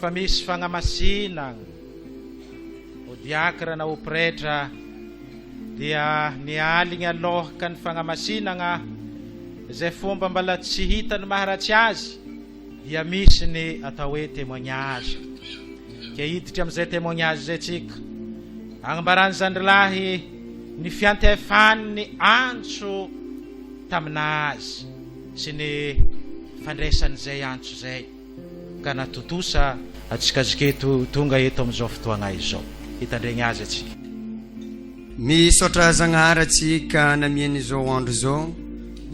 Fa misy fagnamasinagna ho diakra na ho pretra dia ny aligny alôhaka ny fagnamasinagna izay fomba mbala tsy hita ny maharatsy azy dia misy ny atao hoe témoignage. Ke hiditra amin'izay témoignage izay tsika. Agnambaran'ny zandrilahy ny fiantefan'ny antso taminazy sy ny fandraisan'izay antso izay ka natontosa antsika eto tonga eto amin'izao fotoagna izao. Hitandregny azy atsika. Misaotra Zagnahary antsika namiany izao andro izao,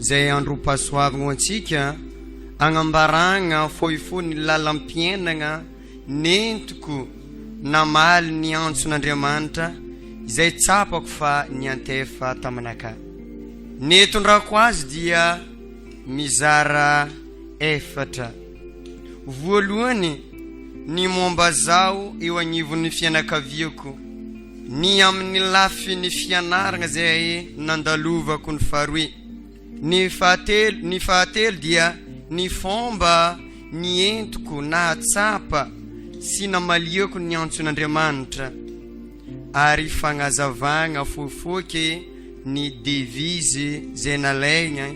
izay androm-pahasoavagna ho antsika, agnambaragna fohifohy ny lalam-piainagna nentiko namaly ny antson'Andriamanitra izay tsapako fa niantefa taminakahy. Ny itondrako azy dia mizara efatra. Voalohany, ny momba zaho eo agnivon'ny fianakaviako, ny amin'ny lafiny fianaragna izay nandalovako ny faharoe. Ny fahatelo, ny fahatelo dia ny fomba nientiko nahatsapa sy namaliako ny antson'Andriamanitra ary fagnazavagna fohifoky ny devise izay nalaigna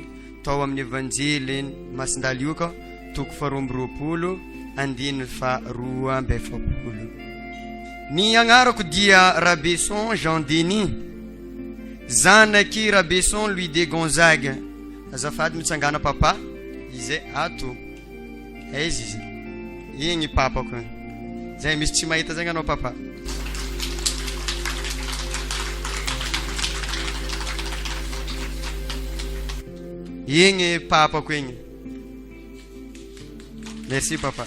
tao amin'ny Evanjely Masindahy Lioka toko faharoa amby roapolo andininy faharoa amby efapolo. Ny agnarako dia Rabeson Jean Denis, zanaky Rabeson Louis de Gonzague. Azafady mitsangana papa, izy ato. Aiza izy? Igny papako. Zay misy tsy mahita zegny anao papa. Igny papako igny. Merci papa.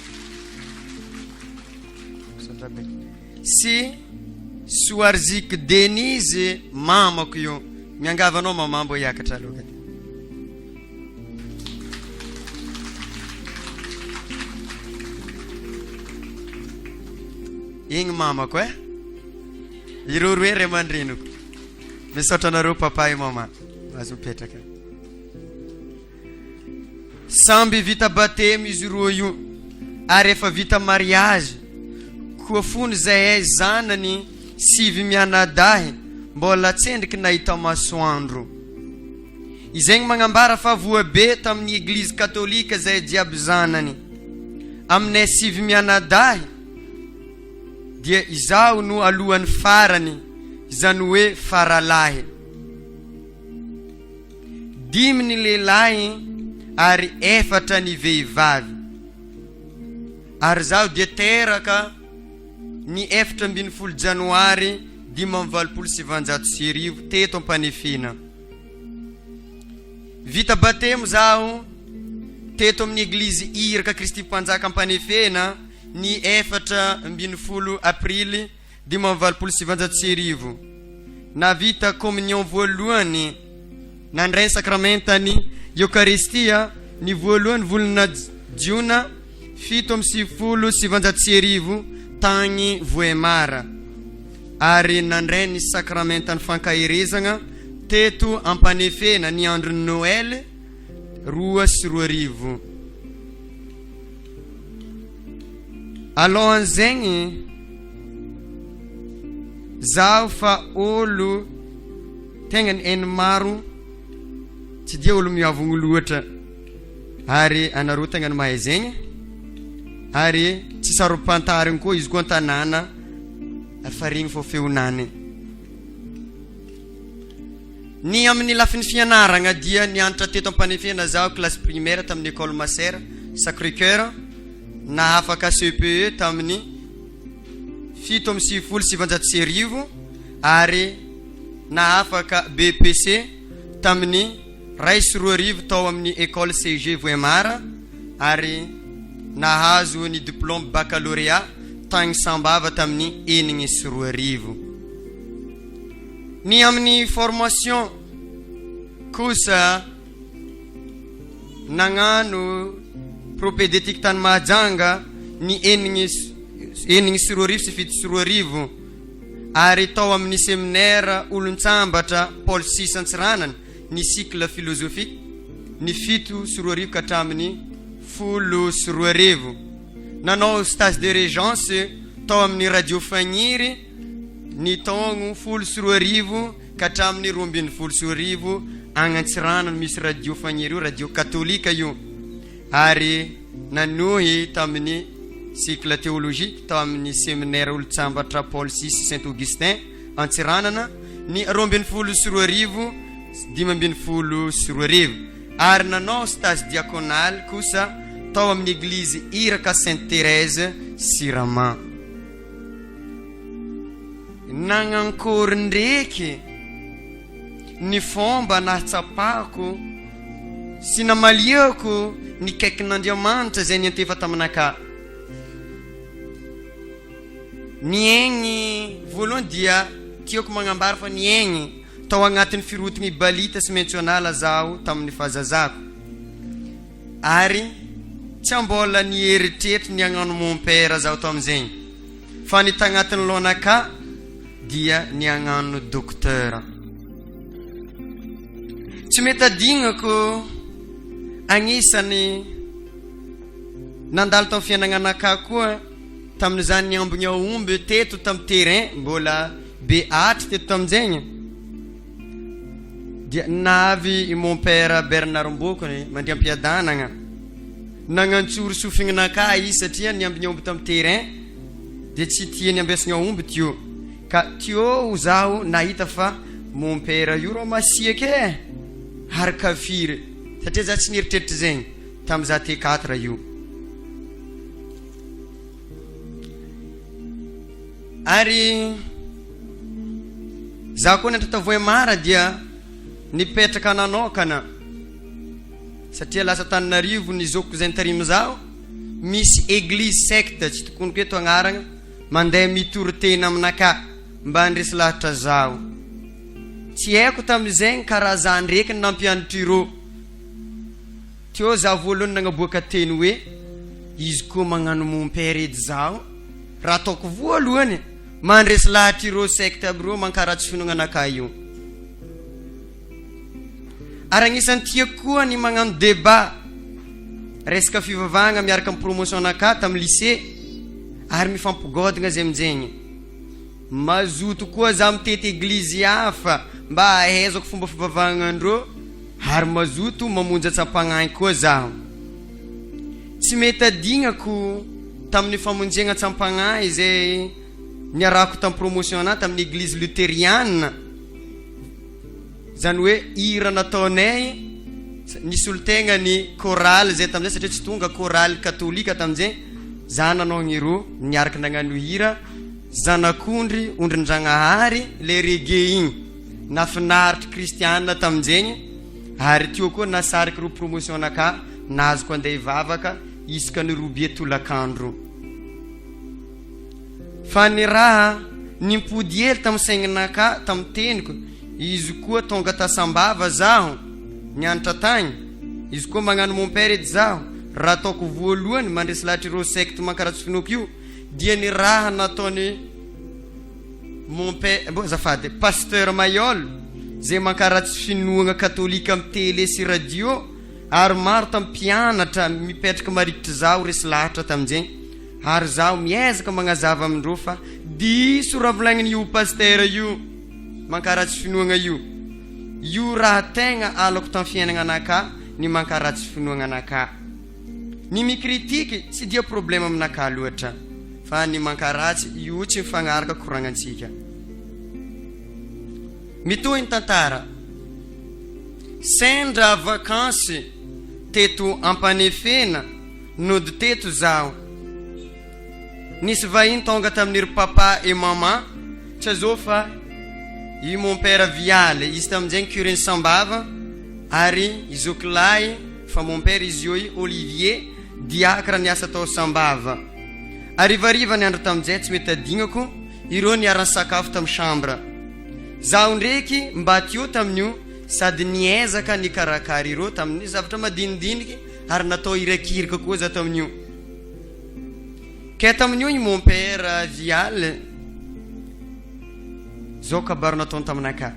Misaotra be. Sy Soarzik Denise mamako io. Miangavy anao mama mbo hiakatra aloha. Igny mamako eh. Ireo roe ray aman-dreniko. Misaotra anareo papa et mama. Azo mipetraka. Samby vita batemy izy roa io ary efa vita mariage koa fony zahay zanany sivy mianadahy mbola tsendriky nahita masoandro. Izegny magnambara fa voa be tamin'ny eglizy katolika zahay jiaby zanany. Aminay sivy mianadahy dia izaho no alohan'ny farany, izany hoe faralahy. Dimy ny lehilahy ary efatra ny vehivavy. Ary zaho dia teraka ny 14 janoary 1985 teto Ampanefena. Vita batemy zaho teto amin'ny Eglizy Iraka Kristy Mpanjaka Ampanefena ny 14 aprily 1985. Nahavita communion voalohany nandray ny sakramentan'ny Eokaristia ny voalohany volana jiona 1997 tagny Vohemar ary nandray ny sakramentan'ny fankaherezagna teto Ampanefena ny andron'ny Noely 2002. Alohan'izegny zaho fa olo tegna ny hainy maro tsy dia olo miavogno loatra ary anareo tegna ny mahay zegny ary tsy saro-pantarigny koa izy koa an-tanàna fa regny fô feonany. Ny amin'ny lafiny fianaragna dia nianatra teto Ampanefena zaho classe primaire tamin'ny école Masera Sacré Coeur nahafaka CPE tamin'ny 1997 ary nahafaka BEPC tamin'ny 2001 tao amin'ny école CG Vohemar ary nahazo ny diplôme baccalauréat tagny Sambava tamin'ny 2006. Ny amin'ny formation kosa nagnano propédeutique tany Mahajanga ny 2006 sy 2007 ary tao amin'ny séminaire Olontsambatra Paul VI Antsiranana ny cycle philosophique ny 2007 ka hatramin'ny 2010. Nanao stage de régence tao amin'ny Radio Fagniry ny taogno 2010 ka hatramin'ny 2012 agny Antsiranana no misy Radio Fagniry io, radio katolika io, ary nanohy tamin'ny cycle théologique tao amin'ny seminaire Olontsambatra Paul VI Saint Augustin Antsiranana ny 2012 sy 2015 ary nanao stage diaconal kosa tao amin'ny eglizy Iraka Sainte Thérèse Sirama. Nagnankory ndreky ny fomba nahatsapako sy namaliako ny kaikin'Andriamanitra izay niantefa taminakahy. Ny aigny voalohany dia tiako magnambara fa ny aigny tao agnatin'ny firotigny balita sy mentionala zaho tamin'ny fahazazako ary tsy ambola nieritreritry ny hagnano mon père zaho tamin'izegny fa ny tagnatin'ny lohanakahy dia ny hagnano docteur. Tsy mety adignako agnisan'ny nandalo tamin'ny fiainagnanakahy koa tamin'izany niambigny aomby teto tamin'ny terrain mbola be atry teto tamin'izegny dia navy i mon père Bernard Mbokony mandriampiadanagna nagnantsory sofignanakahy izy satria niambigny aomby tamin'ny terrain dia tsy tiany ambesagna aomby teo ka teo zaho nahita fa mon père io rô masiaka e ary kafiry satria za tsy nieritreritra zegny tamin'iza T4 io. Ary za koa nianatra tao Vohemar dia nipetraka nanokana satria lasa Tananarivo ny zokiko izay nitarimy zaho, misy eglise secte tsy tokoniko eto agnarana mandeha mitory tena aminakahy mba handresy lahatra zaho. Tsy haiko tamin'izay ny karazan-dreky ny nampiantr'ireo. Teo zaho voalohany nagnaboaka teny hoe izy koa magnano mon père edy zaho raha ataoko voalohany mandresy lahatra ireo secte aby ireo mankaratsy finoagna anakahy io. Ary agnisan'ny tiako koa ny magnano débat resaka fivavahagna miaraka amin'ny promotion anakahy tamin'ny lycée ary mifampigodagna zay aminjegny. Mazoto koa za mitety eglizy hafa mba hahaizako fomba fivavahagnandreo ary mazoto mamonjy antsampagnahy koa zaho. Tsy mety adignako tamin'ny famonjegna antsampagnahy izay niarahako tamin'ny promotion anah tamin'ny eglizy luteriana, zany hoe hira nataonay nisolo tegna ny chorale zay tamin'izay satria tsy tonga chorale katolika tamin'izay, za nanao ny roa niaraka nagnano hira Zanak'ondry ondrin-dragnahary le reggae igny nafinaritry kristiana taminjegny ary teo koa nasariky ro promotion naka nazoko andeha hivavaka isaka ny robie tolakandro fa ny raha nimpody hely tamin'ny saigninaka tamin'ny teniko izy koa tonga ta Sambava zaho nianatra tagny izy koa magnano mon père edy zaho raha ataoko voalohany mandresy lahatra ireo secte mankaratsy finoako io dia ny raha nataony mon père bon azafady pasteur Mayol zay mankaratsy finoagna katolika amin'ny télé sy radio ary maro tamin'ny mpianatra mipetraka marikitry zaho resy lahatra tamin'izegny ary zaho miezaka magnazava amindreo fa diso raha volagniny io pasteur io mankaratsy finoagna io io raha tegna alako tamin'ny fiainagna anakahy ny mankaratsy finoagna anakahy. Ny mi-critique tsy dia problème aminakahy loatra fa ny mankaratsy io tsy mifagnaraka koragnantsika. Mitohy ny tantara. Sendra vakansy teto Ampanefena nody teto zaho. Nisy vahiny tonga tamin'ny ry papa et maman tsy azô fa i mon père Vialy izy tamin'izay curé ny Sambava ary i zokilahy fa mon père izy io i Olivier diacre niasa tao Sambava. Harivariva ny andro tamin'izay tsy mety adignako ireo niara-nisakafo tamin'ny chambre. Zaho ndreky mba teo tamin'io sady niezaka nikarakara ireo tamin'ny zavatra madinidiniky ary natao irakiraka koa za tamin'io. Kay tamin'io i mon père Vial zao kabary nataony taminakahy.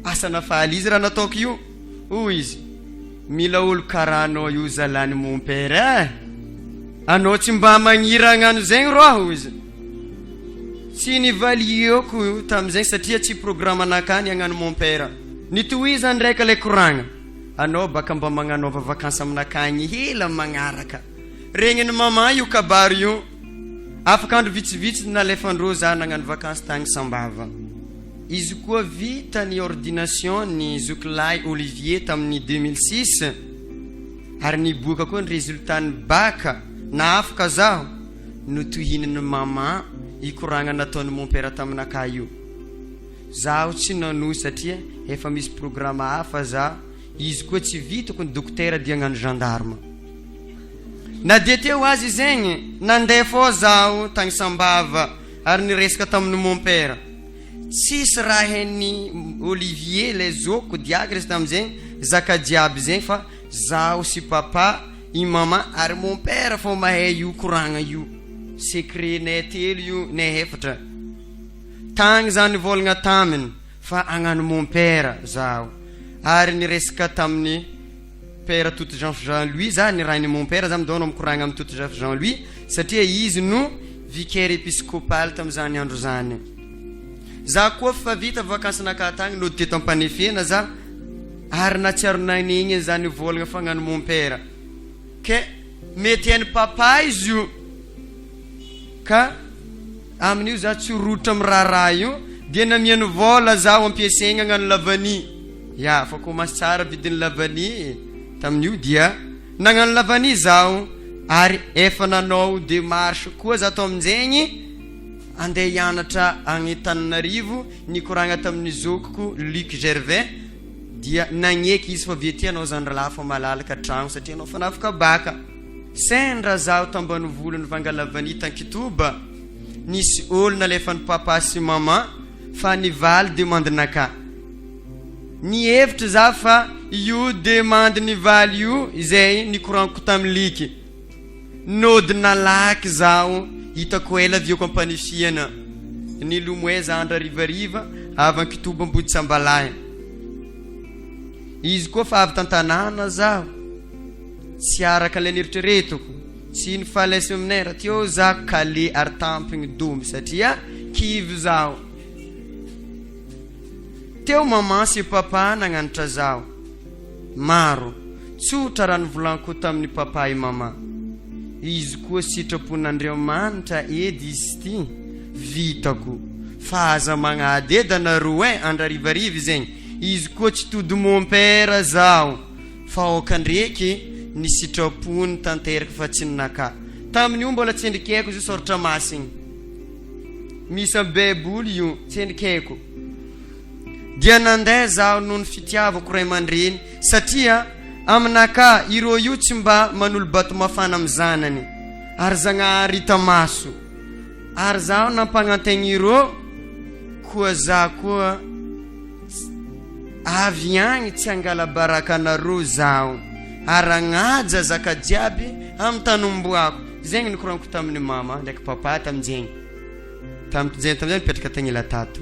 Asa nafaly izy raha nataoko io, hoy izy, mila olo karaha anao io zalahy ny mon père eh! Anao tsy mba magniry hagnano zegny rô aho izy. Tsy nivalieko tamizegny satria tsy programme-nakà ny hagnano mon père. Nitohizany ndraiky le koragna. Anao baka mba magnanaova vakansy aminakà agny hely amy magnaraka. Regnin'i maman io kabary io. Afaka andro vitsivitsy nalefandreo za nagnano vakansy tagny Sambava. Izy koa vita ny ordination ny zokilahy Olivier tamin'ny 2006 ary niboaka koa ny résultat ny bac na afaka zaho notohinin'ny maman io koragna nataon'i mompera taminakahy io. Zaho tsy nanohy satria efa misy programme hafa za, izy koa tsy vitako ny dokotera dia hagnano gendarme. Na dia teo aza izegny, nandeha fô zaho tagny Sambava ary niresaka tamin'ny mompera. Tsisy raha hain'i Olivier ilay zokiko, diakra izy tamin'izegny, zaka jiaby zegny fa zaho sy papa, i maman ary mompera fô mahay io koragna io. Secret-nay telo io, nay efatra. Tagny zaho nivôlagna taminy fa hagnano mompera zaho ary niresaka tamin'ny Père Totojean Jean Louis za ny rain'i mon père za midao anao mikoragna amin'i Totojean Jean Louis satria izy no vicaire episcopal tamin'izany andro zany. Za koa fa vita vacances naka tagny nody teto Ampanefena za ary natsiaro nanegny an'izany volagna fagnano mon père ke mety hain'i papa izy io ka amin'io za tsy rototra amin'ny raharaha io dia namiany vôla zaho ampiasaigna hagnano lavani ya fa commence tsara vidin'ny lavani tamin'io dia nagnano lavani zaho ary efa nanao démarche koa za tao aminjegny andeha hianatra agny Antananarivo nikoragna tamin'ny zokiko Luc Gervais dia nagneky izy fa avy aty anao zandry lahy fa malalaka tragno satria anao fa nafaka baka Sendra zaho tambanivolo nivanga lavania tankitoba, nisy olo nalefan'i papa sy maman fa nivaly demande-naka. Nihevitra za fa io demande nivaly io izay nikoragniko tamin'i Liky. Nody nalaky zaho, hitako ela avy eo ampanifiana. Nilomoay za andro harivariva avy ankitoba Amboditsambalahy. Izy koa fa avy tantanàna zaho. Tsy araka ilay neritreretiko, tsy ny faly seminaire teo za kale ary tampigny domy satria kivy zaho. Teo maman sy papa nagnanatra zaho. Maro, tsotra raha nivolanko tamin'ny papa i maman. Izy koa sitrapon'Andriamanitra edy izy ity, vitako. Fa aza magnady edy anareo ein, andro harivariva zegny. Izy koa tsy tody mon père zaho. Fa aoka ndreky ny sitrapony tanteraka fa tsy ny naka. Tamin'io mbola tsy endriky haiko izy io soratra masigny. Misy am baiboly io, tsy endriky haiko. Dia nandeha zaho noho ny fitiavako ray aman-dreny satria aminakahy ireo io tsy mba manolo-bato mafana amin'ny zanany ary Zagnahary hita maso. Ary zaho nampagnantegna ireo koa za koa Avy agny tsy hangala-baraka anareo zaho, ary hagnaja zaka jiaby amy tany omboako. Zegny nikoragniko tamin'i mama ndraiky papa taminjegny. Taminjegny tamizay nipetraka tagnila tato.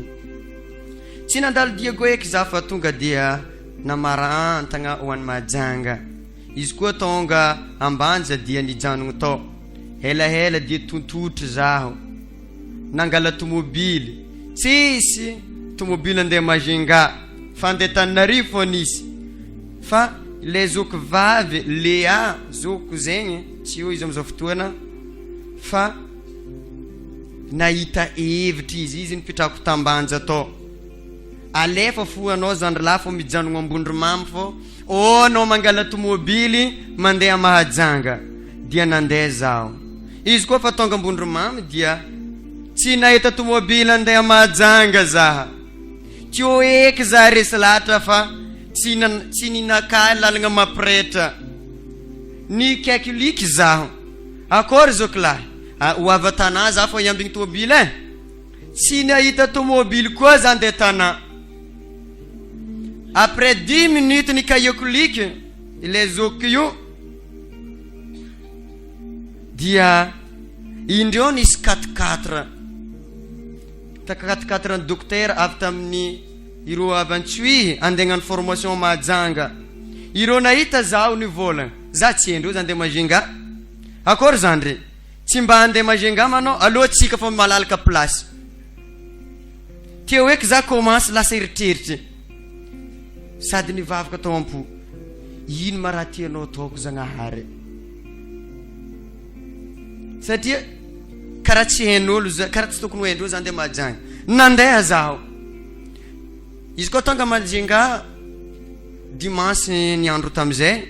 Tsy nandalo Diego eky za fa tonga dia namarantagna ho any Mahajanga. Izy koa tonga Ambanja dia nijanogno tao. Helahela dia tontotry zaho. Nangala tomobily. Tsisy tomobily andeha Majunga fa andeha Tananarivo fô nisy. Fa le zoky vavy Léa zokiko zegny, tsy eo izy amizao fotoana fa nahita hevitra izy, izy nipetrahako t'Ambanja tao. Alefa fo anao zandry lahy fô mijanogno Ambondromamy fô ô anao mangala tomobily mandeha Mahajanga. Dia nandeha zaho. Izy koa fa tonga Ambondromamy dia tsy nahita tomobily andeha Mahajanga zaha. Teo eky za resy lahatra fa tsy tsy ninakahy lalagna mampiretra. Nikaikiliky zaho. Akory zoky lahy? Ho avy a-tanà za fô hiambigny tomobily e. Tsy nahita tomobily koa za ndeha tanà. Après dix minutes nikaikoliky ilay zokiko io dia indreo nisy quatre quatre quatre quatre ny dokotera avy tamin'ny ireo avy Antsohihy andeha hagnano formation Mahajanga. Ireo nahita zaho nivolagna, za tsy hendreo za andeha Majunga. Akory zandry, tsy mba handeha Majunga ma anao? Aleo tsika fa malalaka place. Teo eky za commence lasa eritreritry. Sady nivavaka tao am-po. Ino ma raha tianao ataoko Zagnahary? Satria karaha tsy hain'olo za, karaha tsy tokony ho haindreo za andeha Mahajanga. Nandeha zaho. Izy koa tonga Majunga dimanche ny andro tamizay,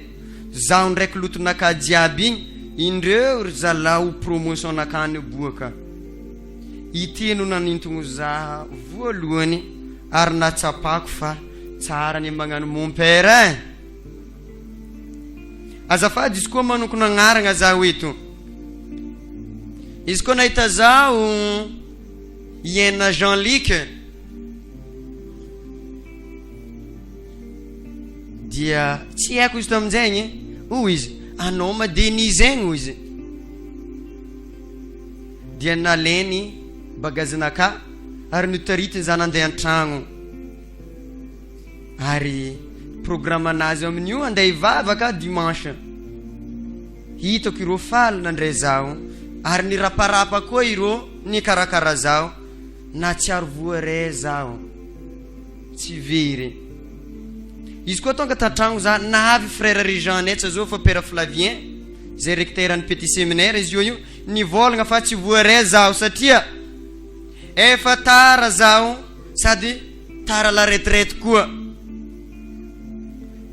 zaho ndraiky lotonakahy jiaby igny, indreo ry zalahy ho promotion nakany boaka. Ity no nanintogno za voalohany ary nahatsapako fa tsara ny magnano mon père eh! Azafady izy koa manonkona agnaragna zaho eto. Izy koa nahita zaho Iena Jean Luc dia tsy haiko izy tamin'izegny hoy izy anao ma Denis zegny hoy izy. Dia nalainy bagazinakà ary notaritiny za nandeha an-tragno. Ary programme-nazy amin'io andeha hivavaka dimanche. Hitako ireo faly nandray zaho ary niraparapa koa ireo nikarakara zaho. Nahatsiaro voaray zaho. Tsy very. Izy koa tonga tan-tragno za nahavy frère Régent anay tsy zao fa père Flavien zay recteur ny petit séminaire izy io io nivolagna fa tsy voaray zaho satria efa tara zaho sady tara la retraite koa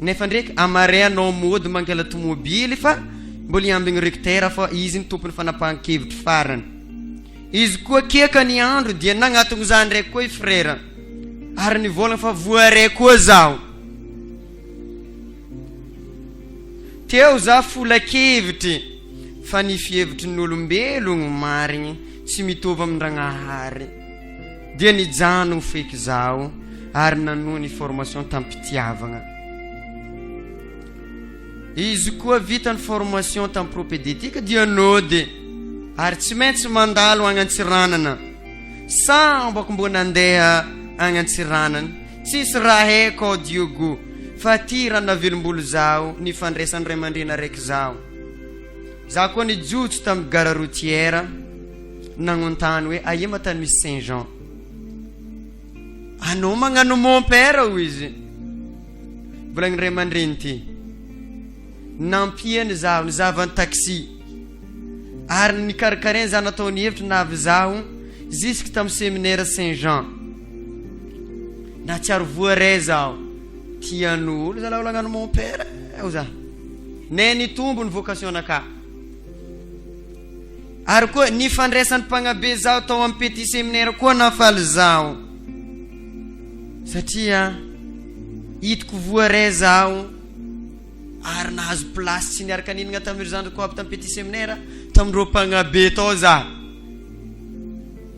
nefa ndraiky amaray anao mody mangala tomobily fa mbola hiambigny recteur fa izy ny tompony fanapahan-kevitry farany. Izy koa keka ny andro dia nagnatogno za ndraiky koa i frère ary nivolagna fa voaray koa zaho. Teo za fola-kevitry fa ny fihevitry ny olombelogno marigny tsy mitovy amin-dragnahary. Dia nijanogno feky zaho ary nanohy ny formation tam-pitiavagna. Izy koa vita ny formation tamin'ny propédeutique dia nody ary tsy maintsy mandalo agny Antsiranana. Sambako mbô nandeha agny Antsiranana, tsisy raha haiko ao Diogo fa ty raha navelombolo zaho ny fandraisan'ny ray aman-dreny araiky zaho. Za koa nijotso tamin'ny gare routière nagnontany hoe aia ma tany misy Saint Jean. Anao magnano mon père hoy izy. Volagny ray aman-dreny ty. Nampiany zaho nizavan'ny taxi. Ary nikarakarainy zaho nataony hevitra nahavy zaho jusque tamin'ny séminaire Saint Jean. Nahatsiaro voaray zaho. Tian'olo zalahy olo hagnano mon père hoy zaho. Ne nitombo ny vocation anakahy. Ary koa ny fandraisan'ny mpagnabe zaho tao amin'ny petit séminaire koa nahafaly zaho satria hitako voaray zaho ary nahazo place tsy niaraka nihinagna tamin'ireo zandriko aby tamin'ny petit séminaire tamin'ireo mpagnabe tao za.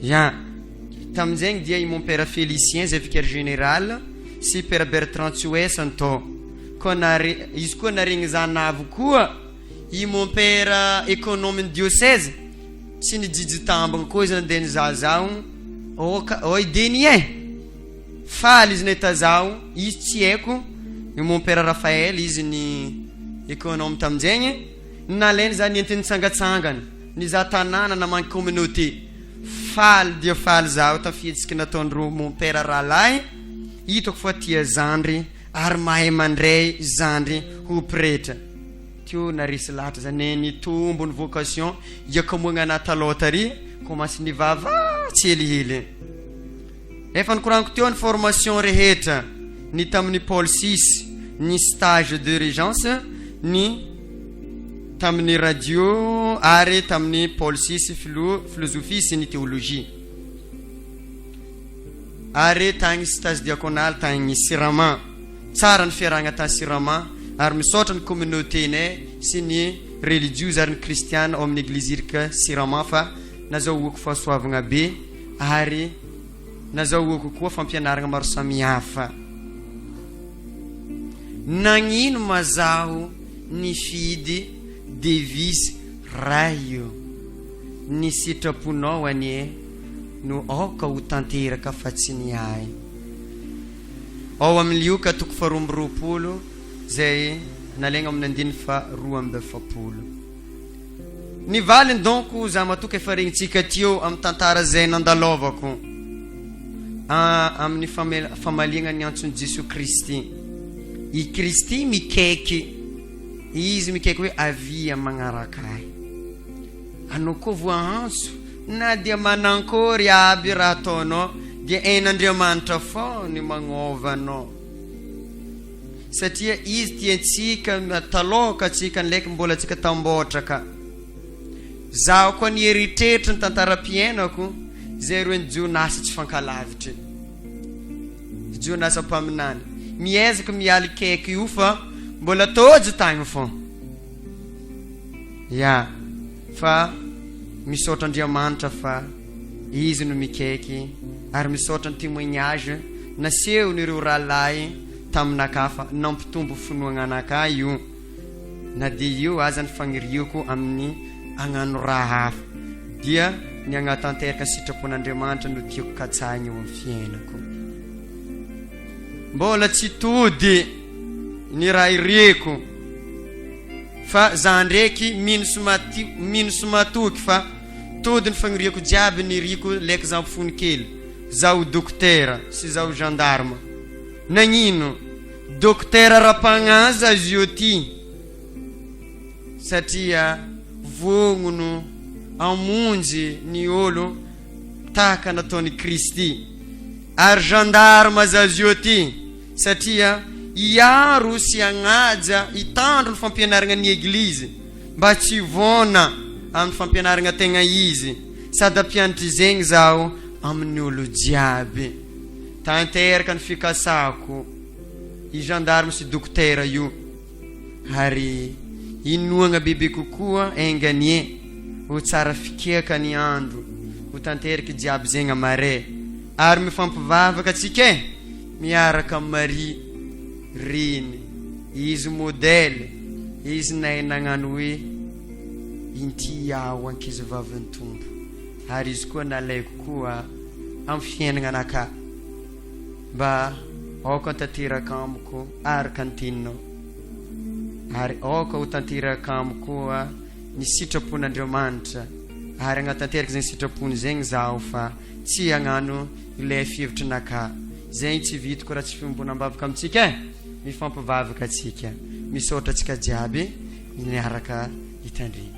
Ya, tamin'izegny dia i mon père Félicien zay vicaire général sy père Bertrand Tsioesany tao. Koa nare izy koa naregny za navy koa I mompera économe ny diocèse tsy nijijy tambagna koa izy nandeha nizaha zaho oka oi Denis eh! Faly izy nahita zaho, izy tsy haiko, i mompera Raphaël izy ny économe taminjegny, nalainy za nentiny nitsangatsangana, nizaha tanàna namangy communauté, faly dia faly zaho tamin'ny fihetsiky nataondreo mompera rahalahy, hitako fa tia zandry ary mahay mandray zandry ho pretra. Teo naresy lahatra zany nitombo ny vocation iakamoagna anah taloha tary commence nivava tsihelihely. Efa nikoragniko teo ny formation rehetra ny tamin'ny pôle six, ny stage de régence, ny tamin'ny radio ary tamin'ny pôle six philo philosophie sy ny théologie. Ary tagny stage diaconal tagny Sirama. Tsara ny fiarahagna tany Sirama ary misaotra ny communauté-nay sy ny relijiozy ary ny kristiana ao amin'ny Eglizy Irk Sirama fa nazahoako fahasoavagna be ary nazahoako koa fampianaragna maro samihafa. Nagnino ma zaho nifidy devise Ray o, ny sitraponao anie no aoka ho tanteraka fa tsy ny ahy. Ao amin'ny Lioka toko faharoa amby 20 izay nalaigna amin'ny andininy faha 42. Ny valiny donc za matoky efa regnintsika teo amin'ny tantara zay nandalaovako amin'ny famaliagna ny antson'i Jesoa Kristy. I Kristy mikaiky, Izy mikaiky hoe avia magnaraka ahy. Anao koa voaantso na dia manankory aby raha ataonao dia hain'Andriamanitra fao ny magnova anao. Satria Izy tia antsika taloha ka antsika ndraiky mbola antsika tambotraka. Zaho koa nieritreritra ny tantaram-piainako izay roen'i Jonasy tsy fankalavitry. Jonasa mpaminany. Miezaka mialy kaiky io fa mbola tojo tagny fô. Ya, fa misaotra Andriamanitra fa Izy no mikaiky ary misaotra ny témoignage nasehon'ireo rahalahy taminakahy fa nampitombo finoagna anakahy io na dia io aza ny fagniriako amin'ny hagnano raha hafa dia ny hagnatanteraka ny sitrapon'Andriamanitra no tiako katsahina eo amin'ny fiainako. Mbola tsy tody ny raha iriko fa za ndreky mino sy mati mino sy matoky fa tody ny fagniriako jiaby niriko leko za fony kely za ho dokotera sy za ho gendarme nagnino dokotera ara-pagnahy za zio ty satria vognono hamonjy ny olo tahaka nataon'i Kristy ary gendarme za zio ty satria hiaro sy hagnaja hitandro ny fampianaragna ny eglizy mba tsy hivaona amin'ny fampianaragna tegna izy sady hampianatry zegny zaho amin'ny olo jiaby tanteraka ny fikasako i gendarme sy dokotera io ary inoagna bebe kokoa enga anie ho tsara fikeaka ny andro ho tanteraky jiaby zegny amare ary mifampivavaka atsika e miaraka amin'i Maria reny izy modèle izy nahay nagnano hoe inty aho ankizy vavin'ny Tompo ary izy koa nalaiko koa amin'ny fiainagna anakahy mba aoka tanteraka amiko araka ny teninao ary aoka ho tanteraka amiko koa ny sitrapon'Andriamanitra ary hagnatanteraka zegny sitrapony zegny zaho fa tsy hagnano ilay fihevitrinakahy zegny tsy vitako raha tsy fiombonam-bavaka amintsika e mifampivavaka atsika misaotra antsika jiaby niaraka hitandrina.